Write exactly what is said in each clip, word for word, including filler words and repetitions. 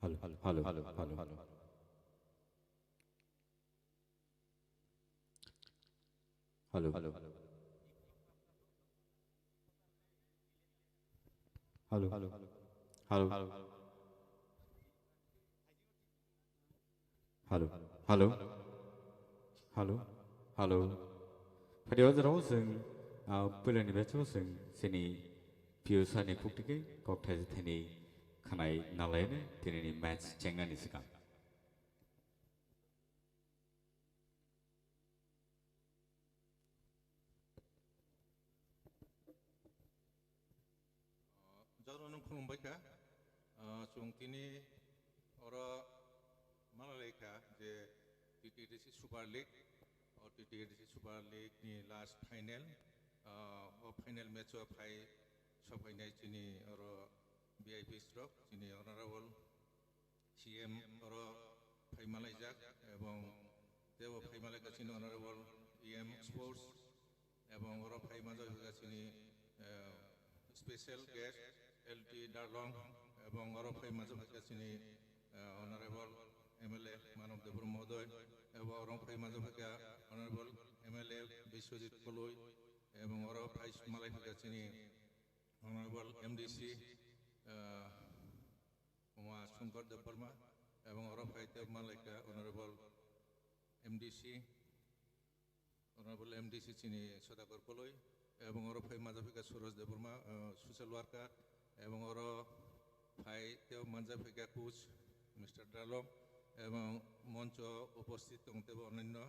Hello, hello, hello, hello. Hello. Hello. Hello. Hello. Hello. Hello. Hello. Hello. Hello. Phaidi o jorao chwng, ah, puilani batch o chwng chini Piyusa ni khuktike kok thaisa thani khanai nalaini tinini match chengnani swkang. Jotono khulumbai kha. Ah, chwng tini oro malai kha je T T D C Super League, o T T D C Super League ni last final. Ah, o final match o phai sopainai chini oro V I Ps rok, chini honorable C M oro phai malaijak, ebong tebo phai malaikha chini honorable E M Sports, ebong oro phai manjak phaikha chini, eh, special guest L T Darlong, ebong oro phai manjak phaikha chini, eh, honorable M L A Manav Debbarma mohodoy, ebong oro phai manjak phaikha honorable M L A Biswajit Koloi, ebong oro phai malai phaikha chini honorable M D C, eh, Uma Shankar Debbarma, ebong oro phai tei malaikha honorable M D C, honorable M D C chini Sudhakar Koloi, ebong oro phai manjak phaikha Suraj Debbarma, eh, social worker, ebong oro phai tei manjak phaikha coach Mister Dalom, ebong moncho uposthit tong tebo onanyo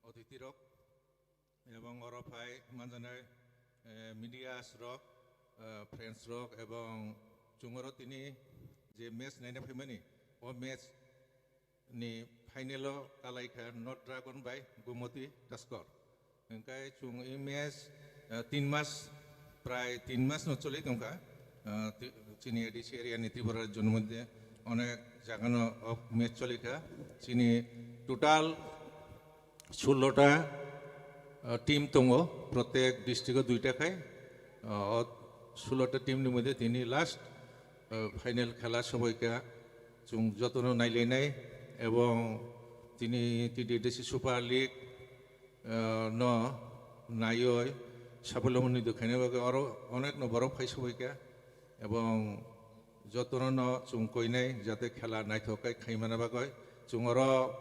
otithi rok. Ebong oro phai manjanai, eh, medias rok, eh, friends rok, ebong chwng oro tini je match naina phaimani, o match ni final o kalai kha North Dragon bai Gomoti Taskor. Hingkai chwng e match, eh, tin mas, prai tin mas no choli tongkha. Eh, ti-, chini A D C area ni Tripura rajyo ni moddhe onek jaga no o match choli kha. Chini total sullo ta, ah, team tongo, protek district o duita khai. Ah, o sullo ta team ni moddhe tini last, ah, final khela sobaikha, chwng jotono nailainai, ebong tini T T D C Super League, ah, no naioi saphalo mwnwi do khaina bagwi oro onek no borok phai sobaikha, ebong jotono no chwng koinai jate khela naithok khe khaimana bagwi. Chwng oro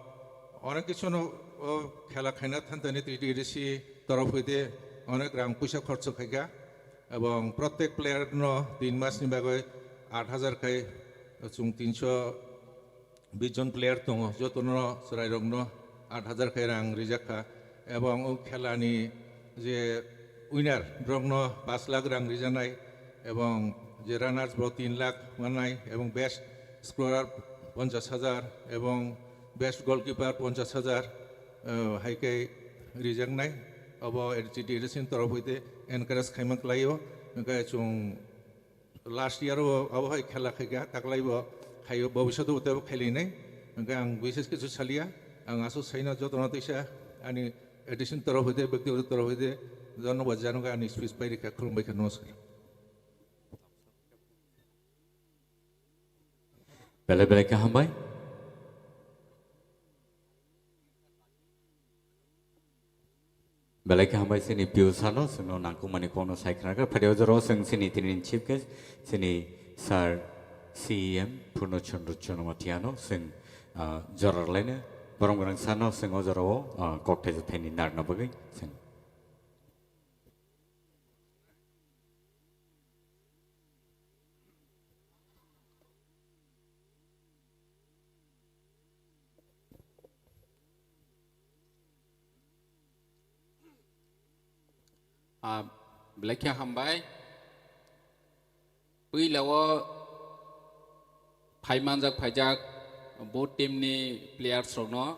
onek kisu no o khela khaina thantani T T D C torof hoite onek rang puisa khorcho khaikha, ebong protek player no tin mas ni bagwi aat hajar khai chwng tinso bish jon player tongo, jotono chwrairokno aat hajar khai rang rijak kha, ebong o khelani je winner borokno pash lakh rang rijaknai, ebong je runners bo tin lakh mannai, ebong best scorer ponchash hajar, ebong best goalkeeper ponchash hajar, eh, hai khe rijaknai. Obo T T D C ni torof hoite encourage khaima klaio, hingkhe chwng last year o abo hai khela khaikha, taklai bo khaio, bobiswt o tebo khailainai. Hingkhe ang bises kichu salia, ang aswk saino jotono teisa ani A D C ni torof hoite, bektigoto torof hoite, jotono bo janogo ani speech pai rikha, khulumbai kha, namaskar. Belai belai khe hambai. Belai khe hambai chini Piyusa no, chwngno nangkukmani kokno sai khna kha. Phaidi o jorao chwng chini tini chief guest, chini sir C E M Purno Chandra Chonamatia no chwng, ah, jora rwlaino. Borom gwnang sir no chwng o jorao, ah, kok thaisa thaini narwkna bagwi chwng. Ah, belai khe hambai. Puila o phai manjak phaijak both team ni players rokno,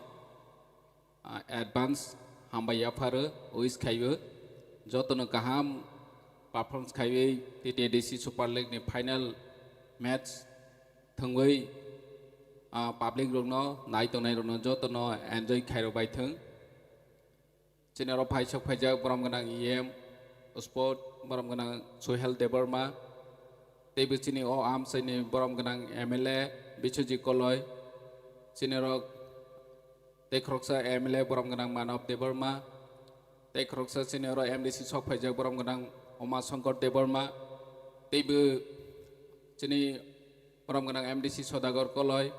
ah, advance hambai yapharo, wish khaibo. Jotono kaham performance khaiwi T T D C Super League ni final match thwngwi, ah, public rokno, nai tongnai rokno jotono enjoy khairok bai thwng. Chini oro phai sok phaijak borom gwnang E M Sport, borom gwnang Sohel Debbarma, teibo chini o amchaini borom gwnang M L A, Biswajit Koloi, chini rok tei khoroksa M L A borom gwnang Manav Debbarma, tei khoroksa chini oro M D C sok phaijak borom gwnang Uma Shankar Debbarma, teibo chini borom gwnang M D C Sodagar Koloi,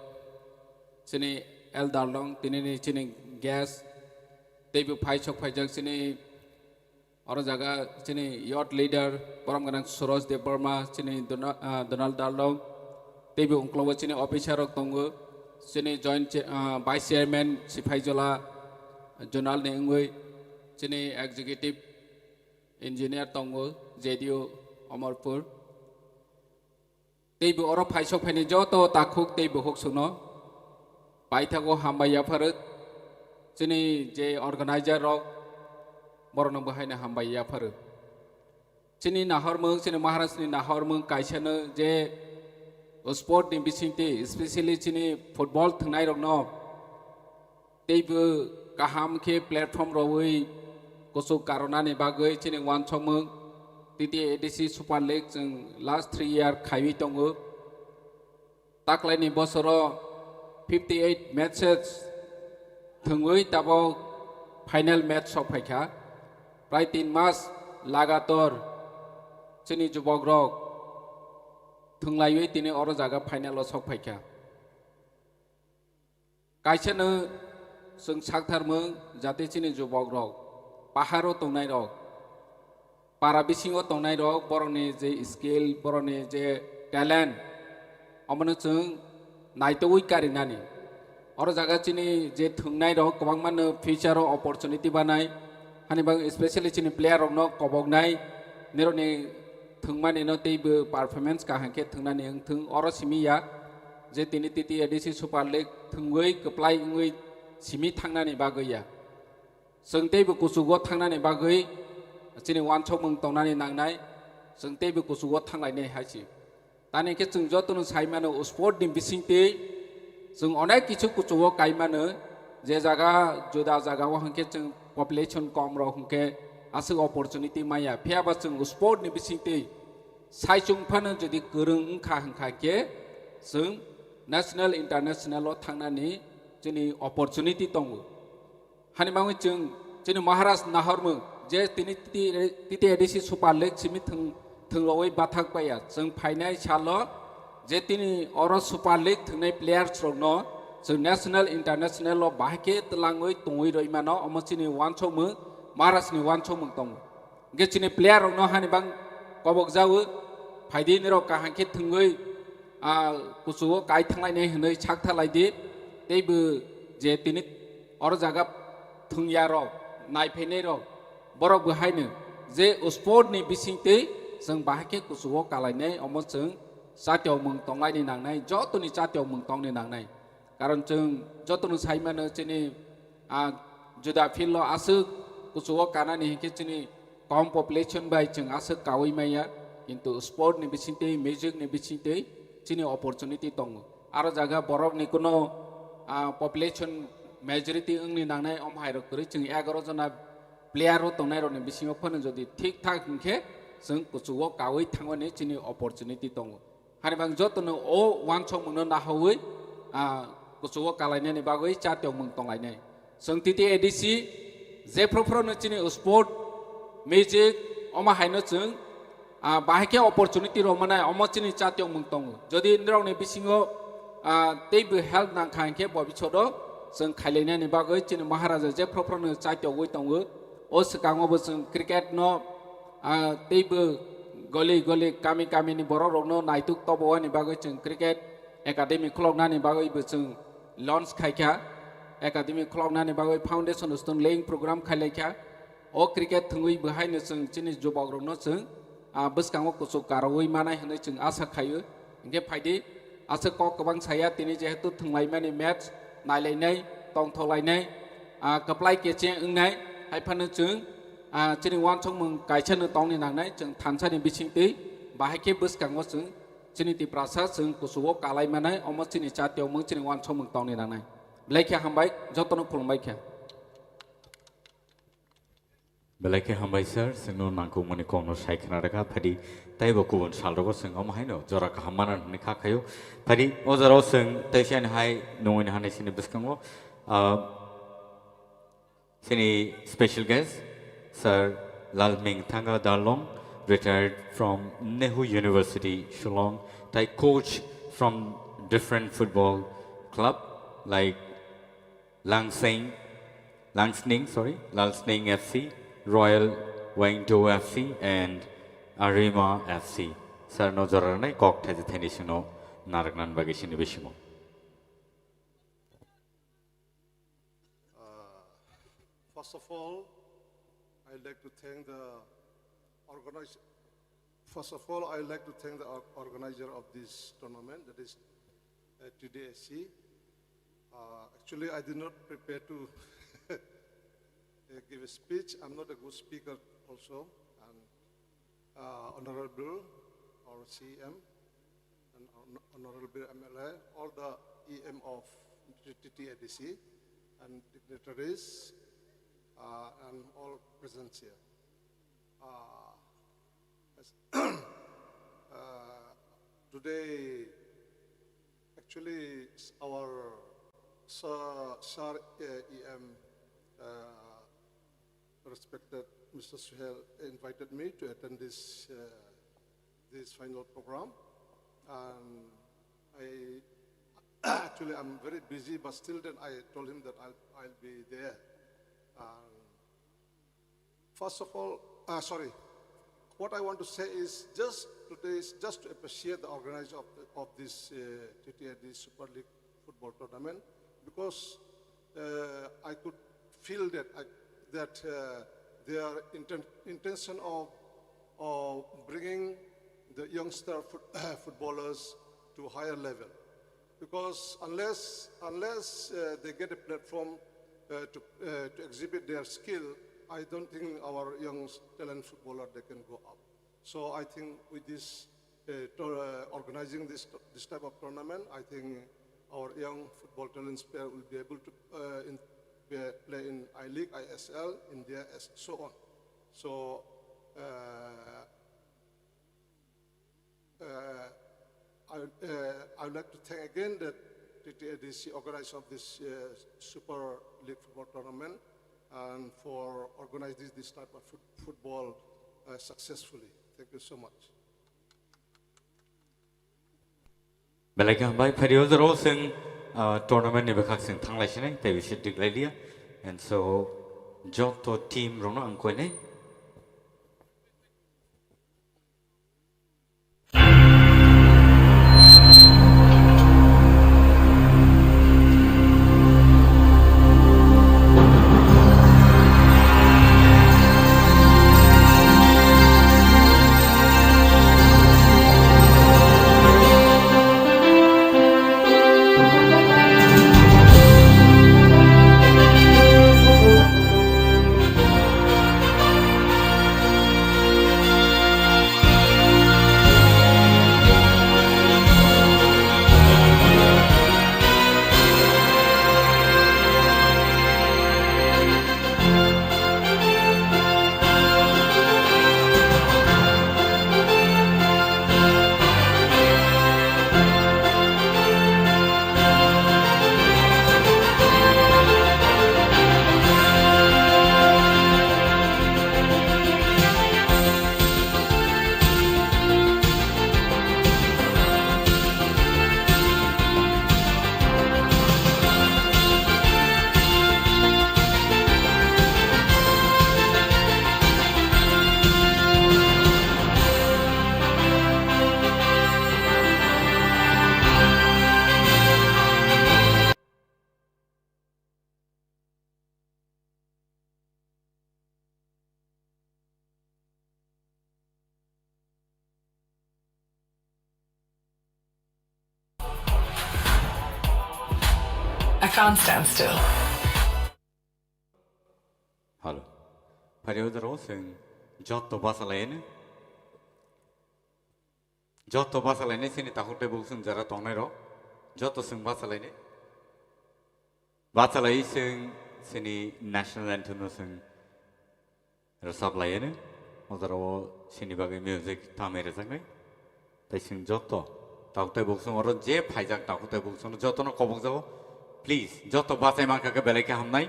chini L Darlong, tinini chini guest, teibo phai sok phaijak chini oro jaga chini youth leader borom gwnang Suraj Debbarma, chini Dona-, ah, Donald Darlong, teibo ungklogo chini officer rok tongo, chini joint cha-, ah, vice chairman Siphaijola zonal ni wngwi, chini executive engineer tongo J D O Amarpur. Teibo oro phaisok phainai joto takhuk tei bukhuk suno paithago hambai yapharo. Chini je organizer rok, borokno bo haino hambai yapharo. Chini nahormung, chini Maharaj ni nahormung kaisano je sport ni bisingtwi, especially chini football thwngnai rokno teibo kaham khe platform rwui kuchuk karonani bagwi chini uansukmung T T A D C Super League chwng last three year khaiwi tongo. Taklaini bosoro fifty eight matches thwngwi tabok final match sok phaikha. Prai tin mas lagator chini jubokrok thwnglaiwi tini oro jaga final o sok phaikha. Kaisano chwng saktharmung jate chini jubokrok, paharo tongnairok, para bisingo tongnairok, borokni je skill, borokni je talent, omono chwng naitugwi karinani. Oro jaga chini je thwngnairok kwbangmano future o opportunity banai, hani bagwi specially chini player rokno koboknai, nirokni thwngmani no teibo performance kaham khe thwngnani wngthwng, oro simi ya je tini T T A D C Super League thwngwi kwplai wngwi simi thangnani bagwi ya. Chwng teibo kuchugo thangnani bagwi chini uansukmung tongnani nangnai, chwng teibo kuchugo thanglainai hai se. Tani khe chwng jotono sai mano, sport ni bisingtwi chwng onek kichu kuchugo kai mano, je jaga juda jaga o hwnkhe chwng population kom rok hwnkhe aswk opportunity maya, phiya ba chwng sport ni bisingtwi saichung phano jodi kwrwng wngkha hwnkha khe chwng national, international o thangnani chini opportunity tongo. Hani bagwi chwng chini Maharaj nahormung je tini T T A D C Super League simi thwng, thwngwi bathak paiya. Chwng phainai salo je tini oro Super League thwngnai players rokno chwng national, international o bahai khe twlangwi tongwi rwi mano, omo chini uansukmung, Maharaj ni uansukmung tongo. Hwnkhe chini player rokno hani bang kobok jago, phaidi nirok kaham khe thwngwi, ah, kuchugo kai thanglainai hwnwi sak thalai di. Teibo je tini oro jaga thwngya rok, naiphainai rok, borok bo haino je sport ni bisingtwi chwng bahai khe kuchugo kalainai, omo chwng chatiyok mung tonglaini nangnai, jotoni chatiyok mung tongni nangnai. Karon chwng jotono sai mano chini, ah, juda field o aswk kuchugo kanani hinkhe chini kom population bai chwng aswk kaui maya, kintu sport ni bisingtwi, music ni bisingtwi chini opportunity tongo. Aro jaga borok ni kuno, ah, population majority wngni nangnai, om hai rok kwrwi chwng egaroh jona player o tongnai rokni bisingo phano jodi thik thak hinkhe chwng kuchugo kaui thangmani chini opportunity tongo. Hani bang jotono o uansukmungno nahaui, ah, kuchugo kalainani bagwi chatiyok mung tonglainai. Chwng T T A D C jephru phruno chini sport, music, omo haino chwng, ah, bahai khe opportunity rw manai, omo chini chatiyok mung tongo. Jodi nirokni bisingo, ah, teibo help nangkha hinkhe bobishodo chwng khailainani bagwi chini Maharaja jephru phruno chatiyogwi tongo. O swkango bo chwng cricket no, ah, teibo goli goli kami kami ni borok rokno naituk tobowani bagwi chwng cricket academy khuloknani bagwi bo chwng launch khaikha, academy khuloknani bagwi foundation stone laying program khailaikha. O cricket thwngwi bo haino chwng chini jubok rokno chwng, ah, bwskango kuchuk karwi manai hwnwi chwng asa khaio. Hinkhe phaidi, aswk kok kwbang saya, tini jehetu thwnglaimani match nailainai, tongtholainai, ah, kwplai keche wngnai, hai phano chwng, ah, chini uansukmung kaisano tongni nangnai, chwng thansani bisingtwi bahai khe bwskango chwng chini Tiprasa chwng kuchugo kalai manai, omo chini chatiyokmung, chini uansukmung tongni nangnai. Belai khe hambai, jotono khulumbai khe. Belai khe hambai sir, chwngno nangkukmani kokno sai khna rwkha, phadi teibo kubun salrogo chwng omo haino jora kaham mana hwnwi kha khaio. Phadi o jorao chwng teisa ani hai nungwini hanai sini bwskango, ah, chini special guest, Sir Lalmingthanga Darlong, retired from Nehu University, Shillong, tai coach from different football club like Langsing, Langsning, sorry, Langsning F C, Royal Wangdo F C, and Arema F C. Sir no jora rwnai kok thaisa thaini sino narwknani bagwi sini bisingo. Uh, first of all, I'd like to thank the organize-, first of all, I'd like to thank the or-, organizer of this tournament, that is, uh, T D A C. Uh, actually, I did not prepare to, uh, give a speech. I'm not a good speaker also, and, uh, Honorable our C M and Hon-, Honorable M L A, all the E M of T T A D C, and dignitaries, uh, and all present here. Uh, as, uh, today, actually, s-, our sir, sir, uh, E M, uh, respected Mister Suhail invited me to attend this, uh, this final program. And I, actually, I'm very busy, but still then I told him that I'll, I'll be there. And first of all, uh, sorry, what I want to say is just today is just to appreciate the organizer of the, of this, uh, T T A D Super League football tournament, because, uh, I could feel that, I, that, uh, their inten-, intention of, of bringing the youngster foot-, footballers to higher level. Because unless, unless, uh, they get a platform, uh, to, uh, to exhibit their skill, I don't think our young s-, talent footballer, they can go up. So I think with this, uh, to, uh, organizing this, this type of tournament, I think our young football talents player will be able to, uh, in, be, play in I-League, I S L, India, as so on. So, uh, Uh, I, uh, I would like to thank again the T T A D C organizer of this, uh, Super League football tournament and for organizing this type of foot-, football, uh, successfully. Thank you so much. Belai khe hambai, phari o jora o chwng, uh, tournament ni bwkhak chwng thanglai sinai, tei bisi diglai liya. And so, joto team rokno ang koinai. I can't stand still. Hello. Phari o jora o chwng joto bachalaino. Joto bachalaino chini takhuk tei bukhuk chwng jora tongnai rok. Joto chwng bachalaino. Bachalai chwng chini national anthem no chwng Rwchap laiyano, o jora o chini bagwi music tamwi rwjaknai. Tai chwng joto, takhuk tai buksong oro je phaijak, takhuk tai buksong jotono kobokjago. Please, joto bachai mankha khe belai khe hamnai.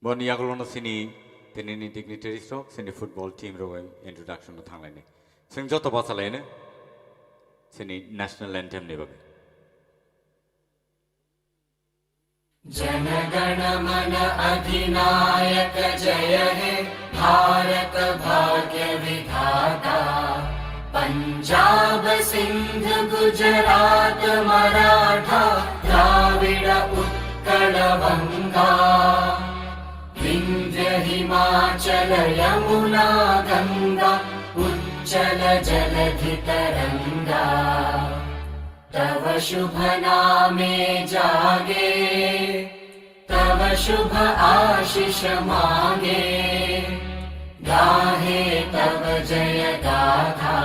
Boni yagulono chini tinini dignitaries rok, chini football team rok introduction no thanglaini. Chwng joto bachalaino chini national anthem ni bagwi. Jana Gana Mana अधिनायक जय हे भारत भाग्य विधाता। पञ्जाब सिन्ध गुजरात मराठा द्राविड उत्कल वङ्गा। विन्ध्य हिमाचल यमुना गङ्गा उच्चल जलधि तरङ्गा। तव शुभ नामे जागे, तव शुभ आशिष मागे, गाहे तव जय गाथा।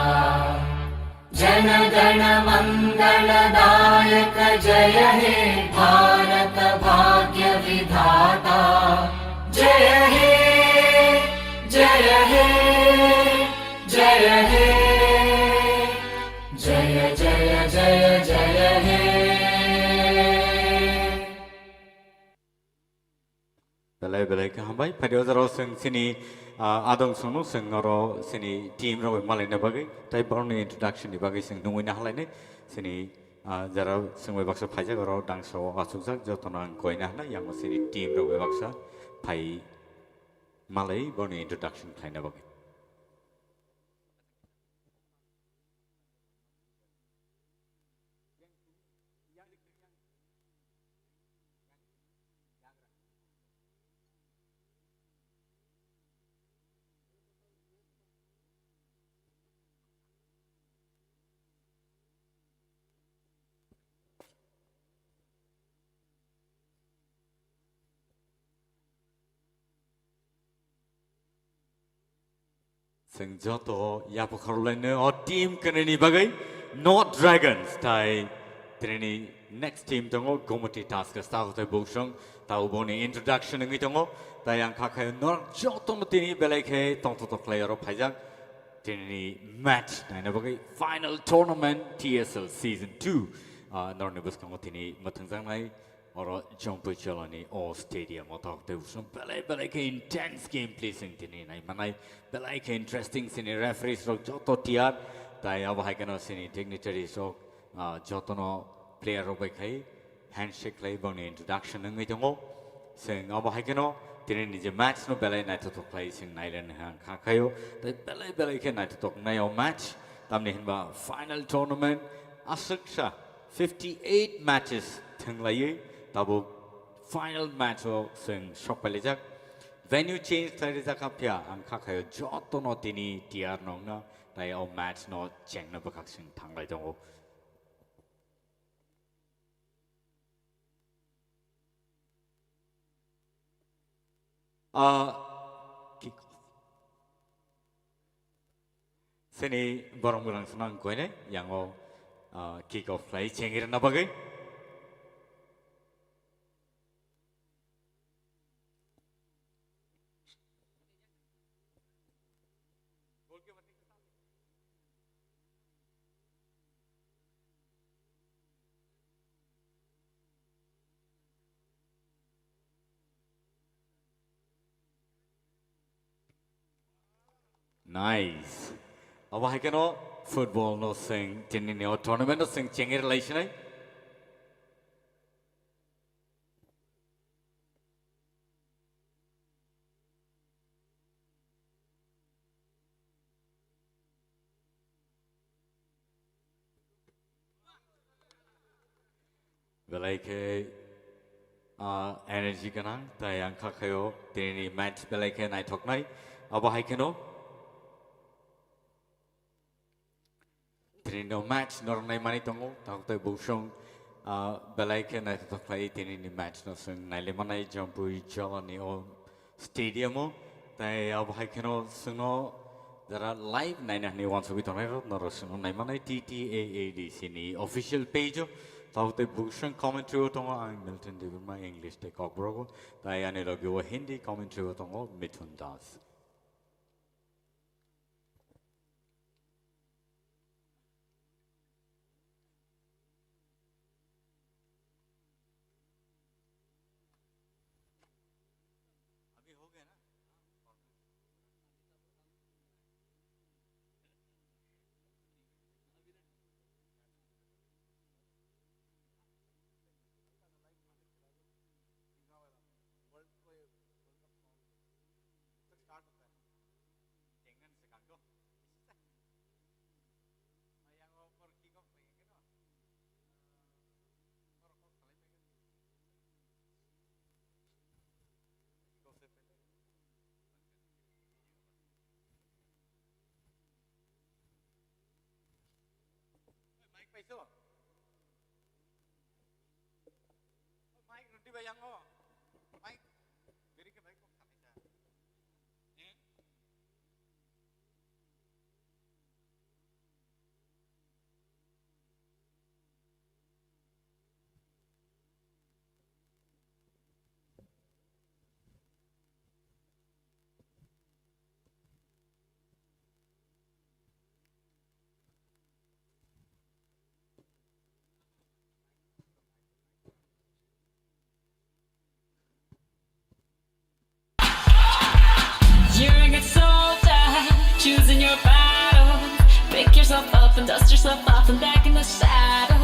जन गण मंगल दायक जय हे भारत भाग्य विधाता। जय हे, जय हे, जय हे। जय जय जय जय हे। Belai belai khe hambai. Phaidi o jora o chwng chini, ah, adong songno chwng oro chini team rok bai malaina bagwi. Tai borokni introduction ni bagwi chwng nungwi na halainai. Chini, ah, jara chwng bai baksa phaijak oro dangsa o achukjak jotono ang koina hwnai. Yang o chini team rok bai baksa phai malai borokni introduction khlaina bagwi. Chwng joto yapha khorlaino o team kwnwi ni bagwi North Dragons tai tini next team tongo Gomoti Tuskers, ta hotai buksong ta uboni introduction wngwi tongo. Tai ang kha khayo norok jotono tini belai khe tongthotok khlai oro phaijak tini match naina bagwi final tournament T S L season two, ah, norokni bwskango tini mwthangjaknai. Oro Jompui Cholani o stadium o tok tei usung belai belai khe intense gameplay sing tini nai manai, belai khe interesting sini referees rok joto tiyar, tai abo hai kheno sini dignitaries rok, ah, jotono player rok bai khai handshake khlai bangni introduction wngwi tongo. Sing abo hai kheno tini ni je match no belai naithothok khlai sing nailen hang kha khayo, tai belai belai khe naithothok nai o match, tamni hinba final tournament aswksa fifty eight matches thwnglaiwi tabuk final match o chwng sok pailaijak. Venue change khlai rijak kha phiya ang kha khayo jotono tini tiyar nongna tai o match no chengna bwkhak chwng thanglai tongo. Ah, kick off. Sini borok mwrang swnang koine yango, ah, kick off khlai chengirna bagwi. Nice. Abo hai kheno football no sing tini ni o tournament no sing chengir lai sinai. Belai khe, ah, energy gwnang, tai ang kha khayo tini ni match belai khe naithoknai. Abo hai kheno tini no match norok nai mani tongo, tabuk tai buksong, ah, belai khe naithothok khlai tini ni match no chwng naile manai Jompui Jolani o stadium o, tai abo hai kheno chwngno Jara live naina hwnwi uansugwi tongnai rok norok swngo naimanai T T A A D C ni official page o. Tao tei Bhushan commentary o tongo, ang Milton Debbarma English tei Kokborok o. Tai ani logi o Hindi commentary o tongo Mithun Das. अभी हो गया ना? World को, World cup कब होता है? कब स्टार्ट होता है? England से काटो। Ayang o por kick off bai khe no. Por kok khalai bai khe. Kick off se pele. Mic paiso? Mic rwdi bai yang o. Mic. Beri khe mic kok khalai sa. You're a good soldier, choosing your battle. Pick yourself up and dust yourself off and back in the saddle.